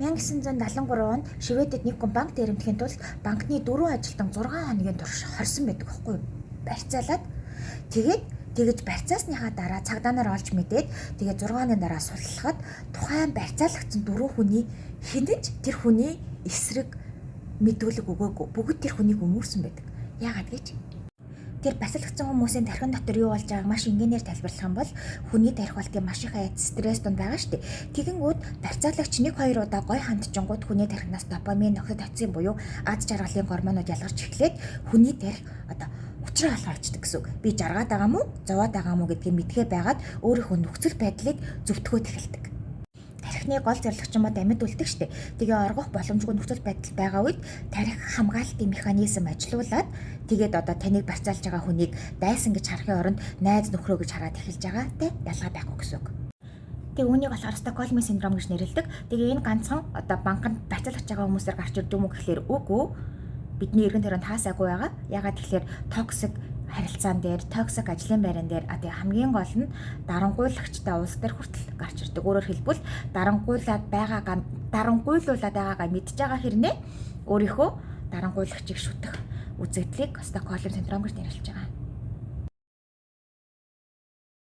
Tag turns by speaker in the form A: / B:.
A: 1973 онд Шведэд нэг хүн банк дээрэмдэхийн тулд банкны дөрвөн ажилтан 6 хоногийн турш хорсон байдаг байхгүй юу? Барьцаалаад тэгээд тэгэж барьцаасныхаа дараа цагдаа нар олж мэдээд, тэгээд 6 хоногийн дараа суллахад тухайн барьцаалагдсан дөрвөн хүний хэн ч тэр хүний эсрэг мэдүүлэг өгөөгүй. Бүгд тэр хүнийг өмөрсөн байдаг. Яагаад гэж? Тэр барьцаалагдсан хүмүүсийн тархин дотор юу болж байгааг маш энгийнээр тайлбарлах юм бол хүний тархи бол тийм маш их айдас, стресс дунд байгаа шүү дээ. Тэгэнгүүт барьцаалагч 1 2 удаа гой хандчингууд хүний тархинаас допамин, окситоцин буюу аз жаргалын гормонууд ялгарч эхлээд хүний тархи одоо учраа олгоо авчдаг гэсэн үг. Би жаргаад байгаа мó, зовоод байгаа мó гэдгийг мэдгээ байгаад өөрийнхөө нөхцөл байдлыг зөвтгөөд эхэлдэг. Тархины гол зорилго ч юм уу амьд үлдэх штэ. Тэгээ оргох боломжгүй нөхцөл байдал байгаа үед тархи хамгаалтын механизм ажилуулад, тэгээд одоо таныг барьцаалж байгаа хүнийг дайсан гэж харахын оронд найз нөхрөө гэж хараад эхэлж байгаа те, ялгаа байхгүй гэсэн үг. Тэгээ үүнийг болохоор Стокгольмын синдром гэж нэрлэдэг. Тэгээ энэ ганцхан одоо банкнд барьцаалагч байгаа хүмүүсээр гарч ирдэг юм уу гэхлээр үгүй. Бидний эргэн тойронд хаасаагүй байгаа. Яагаад гэхлээр toxic харилцаан дээр, toxic ажлын байран дээр, а тэгээ хамгийн гол нь дарангуйлагчтай улс дээр хүртэл гарч ирдэг. Өөрөөр хэлбэл дарангуйлаад байгаагаа, дарангуйлуулаад байгаагаа мэдж байгаа хэрнээ өөрийнхөө дарангуйлагчийг шүтэх үзэгдлийг Стокгольм синдром гэж нэрлэж байгаа.